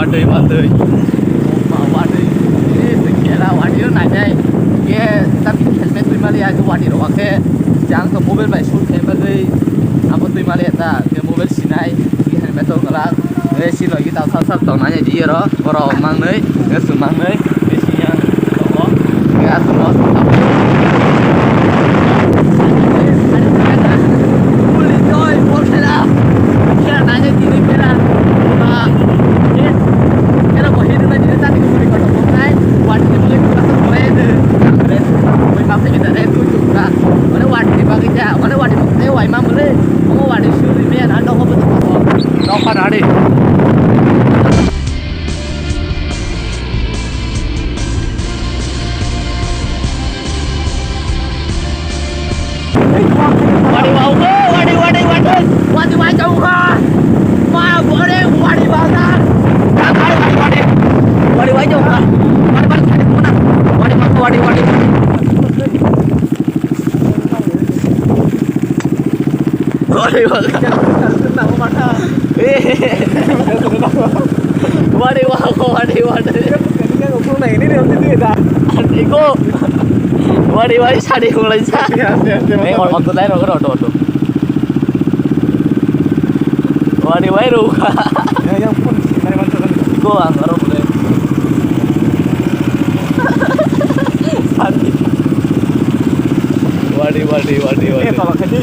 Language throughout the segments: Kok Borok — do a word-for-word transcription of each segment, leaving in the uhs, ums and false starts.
watwi, watwi. Watwi. Ini se khela watwi rw nainai. Ye, tapi helmet twi mali ya, watwi rw khe. Jang to mobile bai shoot khe bagwi. Abo twi mali ya ta. Ye mobile sinai. Ye helmet to kala. Ye si logi ta sal sal tong nai di ro. Oro mangnai. Ye su mangnai. Ye si yang. Tongo. Ye asu no. Wadi wau ko, wadi, wadi, wadi. Wadi wai jauh ka. Ma, bore, wadi wau ta. Wadi, wadi, wadi. Wadi wai jauh ka. Wadi, wadi, wadi, wadi. Wadi, wadi, wadi, wadi. Wadi wau. Wadi wau, wadi wau. Iko. Wadi wau sadi mulai sa. Iya, iya, iya. Eh, on, on tulai ro, ro, ro, ro. Wadi wau ro. Ya, yang pun, mari bantu kan. Iko ang ro mulai. Sadi. Wadi, wadi, wadi, wadi. Eh, tolak tadi.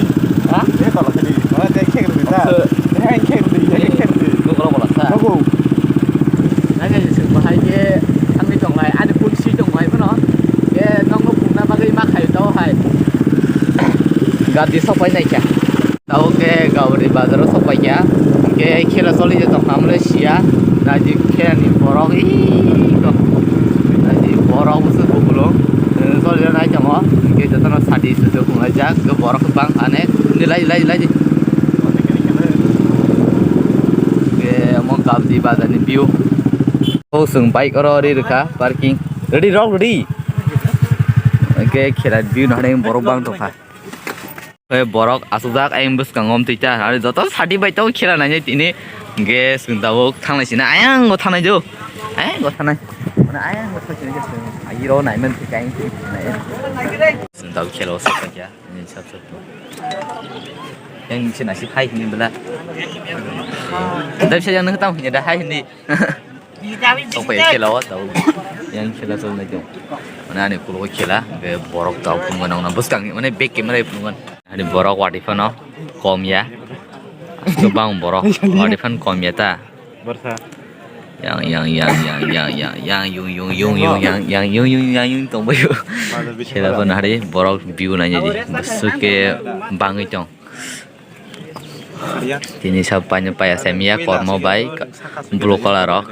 Hah? Eh, tolak tadi. Mana dia kek dulu, ta? Oke. Eh, kek dulu, ya, kek dulu. Lo kalau bola sa. Bagus. Nanya je sing bahai je, ang ni tong lai, ani pun si tong lai, mana? Ye, nong no pun na bagwi ma khai tau hai. Gadi sopai nai kya? Tau ke Gauri bazar o sopai kya? Ke khela soli je tong ham le sia. Naji khela ni borok i ko. Naji borok busu bukulo. Soli nai tongo. Ke jotono sadi susu kungai jak. Ke borok bang ane. Ni lai, lai, lai. Ke mo Gabdi bazar ni view. O sung bike oro ri rwkha parking. Ready rok ready. Ke khela view nai borok bang tongkha. Khe borok asukjak ayang bwskango amtwi ta. Ari joto sadi bai tongo khela nainai tini. Hwnkhe chwng tabuk thanglai sina ayang bo thangnai jo. Ayang bo thangnai. Mane ayang bo thang sini khe chwng. Airo naiman thik ayang thik nai. Chwng tabuk khela o sokphaikha. Ni sab sab. Yang sina si hai hini bela. Dai sa yang nang tang hini da hai hini. Tokphai khela o tabuk. Yang khela chol nai tong. Mane ani kulo khela, hwnkhe borok tabuk phunuknai nangna bwskang ni, mane bag camera phunuknai. Ani borok watwi phano kom ya. Aswk bang borok watwi phano kom ya ta. Borsa. Yang, yang, yang, yung, yung, yung, yang, yang, yung, yung, yang, yung, tongbaio. Khela phano hari borok view nainai di. Bwswk khe bangwi tong. Tini sa paino paya semya kormo bai blue color rok.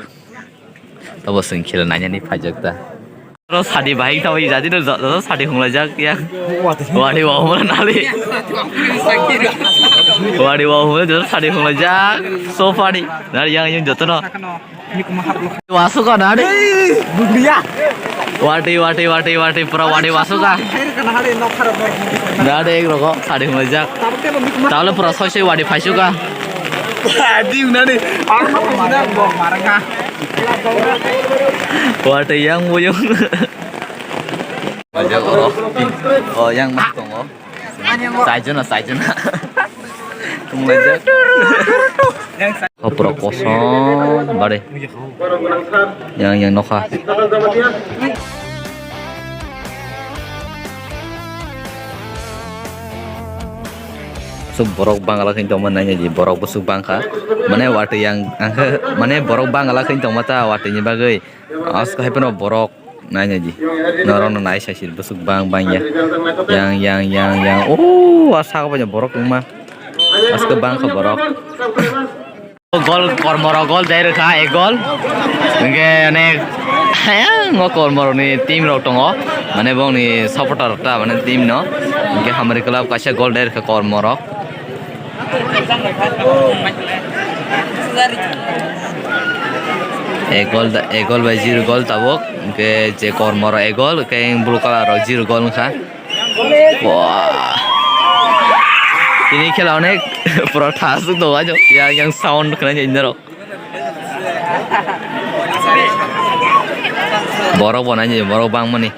Tabo chwng khela nainani phaijak ta. Oro sadi bahai tabo i jadi no joto sadi hwnglai jak ya. Wadi wa hwnglai nali. Wadi wa hwnglai joto sadi hwnglai jak. So funny. Nari yang yang joto no. Wasu ka nari. Bugriya. Wati wati wati wati pura wati wasu ka. Nari ek roko sadi hwnglai jak. Talo pura soi soi wati phaisu ka. Adi unani. Wate yang buyung. Bajak oro. Oh, yang mas tongo. Saijana, saijana. Tung bajak. Hopro kosom bare. Yang, yang nokha. Bwswk borok bangla khe tongma nai di, borok bwswk bangkha. Mane watwi yang, ang khe, mane borok bangla khe tongma ta watwi ni bagwi. Asko hai phano borok nai nai di. Norok no nai sai si bwswk bang bang ya. Yang, yang, yang, yang. Oh, asa ko borok wngma. Asko bangkha borok. Gol kormorok gol dai rwkha ek gol. Hwnkhe ane ngo kormorokni team rok tongo. Mane bongni supporter ta mane team no. Hwnkhe Hamari club kaisa gol dai rwkha kormorok. Ek gol da-, ek gol bai zero gol tabuk. Hwnkhe je kormorok ek gol, hwnkhe blue colour rok zero gol wngkha. Wah. Tini khela onek pura thasuk tongo, yang, yang sound khwnai norok. Borok bo nai, borok bangmani.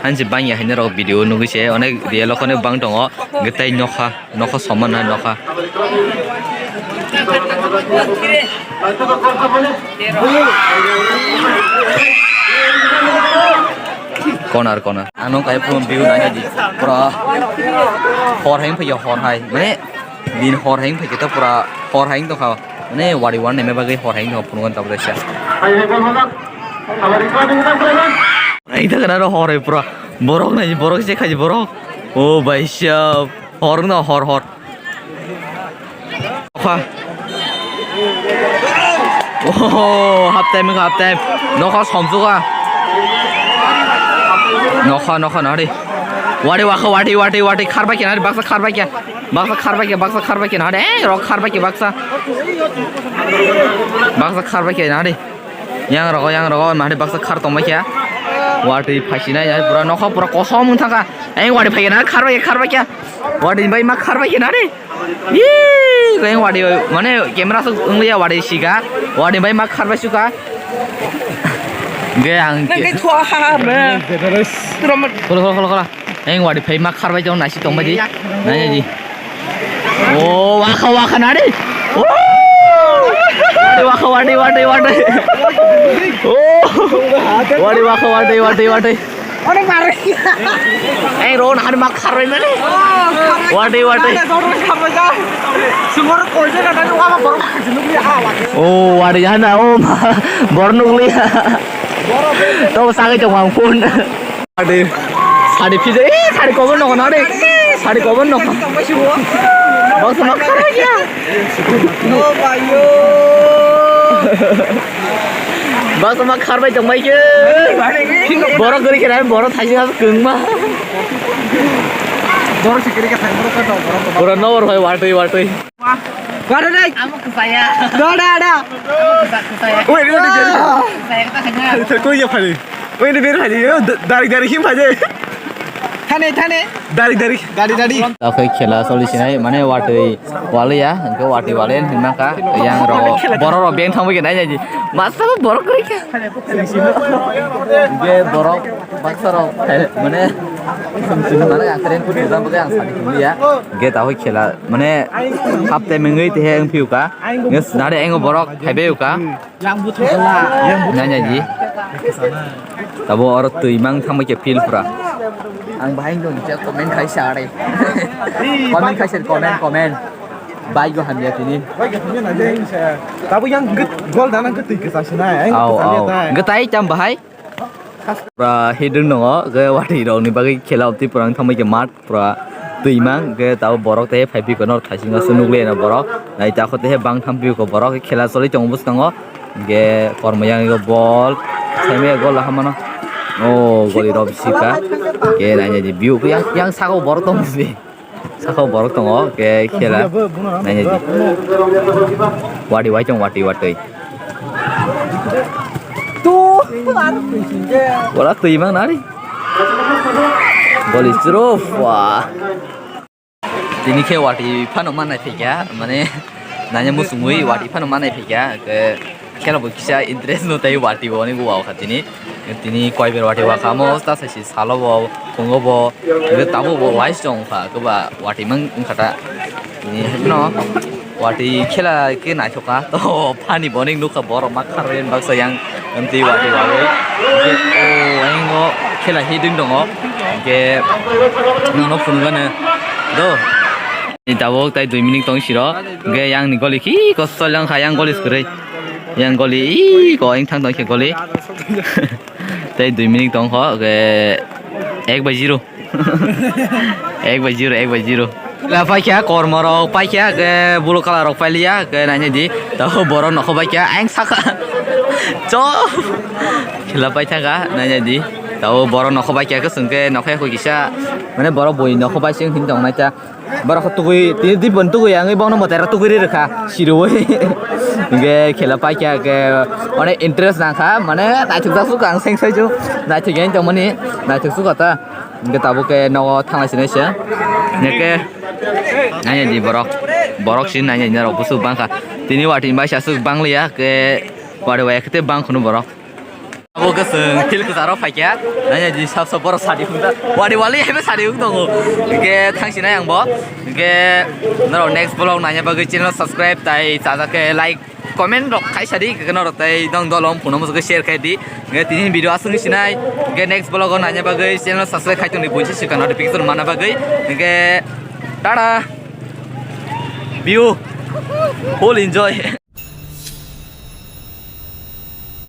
Hansi bangya hai norok video nugwi se, onek real o khonwi bang tongo, hwnkhe tei nokha. Nokha soman hai nokha. Corner, corner. Ano kai phone view nai di. Pura hor hai phai hor hai. Mane din hor hai phai kita pura hor hai tongkha. Mane wari wan neme bagwi hor hai no phone tabra sha. Ai ta kana ro hor hai pura. Borok nai borok se khai borok. O bhai sahab. Hor no hor hor. Nokha. Oh, half time, half time. Nokha somsuka. Nokha, nokha, nari. Wari, wakha, wari, wari, wari. Kharbai kya, nari, baksa kharbai kya. Baksa kharbai kya, baksa kharbai kya, nari. Eh, rok kharbai kya, baksa. Baksa kharbai kya, nari. Yang rogo, yang rogo, mahdi baksa khar tongbai kya. Watwi phaisinai, ya, pura nokha, pura kosom wng thangkha. Eng watwi phaikya na, kharbai, kharbai kya. Watwi bai ma kharbai kya na re. Ih, eng watwi, mane, camera sok wng liya watwi sika. Watwi bai ma kharbai suka. Ge ang. Nang ke thua ha ha me. Kholo, kholo, kholo, kholo. Eng wadi phai ma kharbai tong naisi tongbai di. Nai di. Oh, wakha, wakha nari. Oh. Wadi wakha, wadi, wadi, wadi. Oh. Wadi wakha, wadi, wadi, wadi. Eng ro nahani ma kharbai mani. Wadi, wadi. Oh, wadi jana, oh, ma. Bor nukliya. Tong sagai tong ang phone. Sari, sari phije, eh, sari kobor nokho na de. Sari kobor nokho. Bos ma khara ya. Bos ma kharbai tong bai ke. Borok gori khe, borok thaisi ha kungma. Borok sikiri khe thang borok ka borok. Pura nor hoi watwi watwi. Wara dai. Amo kusaya. Doda ada. Kusaya. Wait, wait, wait. Kusaya ka hanya. Koi ya phari. Wait, wait, phari. Dari dari him phari. Thane thane. Dari dari. Dari dari. Takhai khela soli sinai mane watwi waliya, hwnkhe watwi waliya hinma kha. Yang ro borok rok beng thangwi nai nai. Masa borok koi kha. Ge borok baksa rok mane sum sum mane ang kren putri jam bwkhe ang sadi khumliya. Ge takhai khela. Mane hapte mengwi tehe wng phiu ka. Nge nare engo borok phaibai ka. Nanya ji. Tabo oro twi mang thangbai khe field pura. Ang bahai no je comment khai sa are. Comment khai sa comment comment. Bai go hamya tini. Tabo yang gol dana gotwi kwsa sinai. Au au. Gtai tam bahai. Pura hidung nongo, ge wati rok ni bagwi khela opti pura wng thangbai khe mat pura twi mang, ge tabo borok tei phai phi khe norok thaisingo se nukliya no borok, nai ta kho tei bang tham phi kho borok khela choli tongo bwskango, ge kormo yang go bol, saimaya gol hamano, o goli rok bisi kha, ge nai nai di view yang yang saka o borok tong bisi. Saka o borok tongo, khe khela nainai di. Wadi wai tong wati watwi. Tu. Wala twi mang nari. Goli churo, wah. Tini khe wati phano manai phikya, mane nanya musungwi wati phano manai phikya, khe Khela bo kisa interest no tei wati bo ni wow kha tini. Tini koi ber wati wa kha mo ta sai si salo bo, phungo bo, tabo bo wise chong kha khe ba wati mang wng kha ta. Tini no Watwi khela khe naithok kha. To phani boning nukha borok ma kharwi baksa yang amtwi watwi wawi. Hwnkhe o ayang o khela hiding tongo. Hwnkhe nono phunukgano do. Ni tabuk tai dui minute tong siro. Hwnkhe yang ni goli khi kosol yang kha yang goli swrwi. Yang goli ii ko ayang thang tong khe goli. Tai dui minute tong kho, hwnkhe ek bai zero. Ek bai zero, ek bai zero. La paikha, kormo rok paikha, ke blue colour rok pailiya, ke naina di. Tao borok nokho paikha, ang saka. Chop. Khela paithaka, naina di. Tao borok nokho paikha, ke sungke nokho ya kisa. Mane borok boi nokho paising hin tong naita. Borok kho tugui, tini di bon tugui, ang bongno motai rok tugui ri rwkha, sirui. Hingke khela paikha, ke, mane interest nangkha, mane naithok jak sukha ang seng sai ju. Naithok yang tongmani, naithok sukha ta. Hingke tabuk ke nogo thanglai sinai se. Hingke nanya di borok. Borok si nanya di norok busuk bangkha. Tini watwi bai sa suk bangliya ke wari waya kete bang khunu borok. Abo ke seng fil ke saro phaikya. Nanya di sab sab borok sadi hunda. Wari wali hebe sadi hung tongo. Hingke thang sinai ang bo. Hingke norok next vlog nanya bagwi channel subscribe tai chajak ke like. Comment rok khai sadi, ke norok tai dong dolom phunukma muchungkhe share khai di. Hingke tini video aswk sinai, hingke next vlog o naina bagwi channel subscribe khai tongdi, buisi swkang notification manna bagwi. Hingke tata. View. Full enjoy.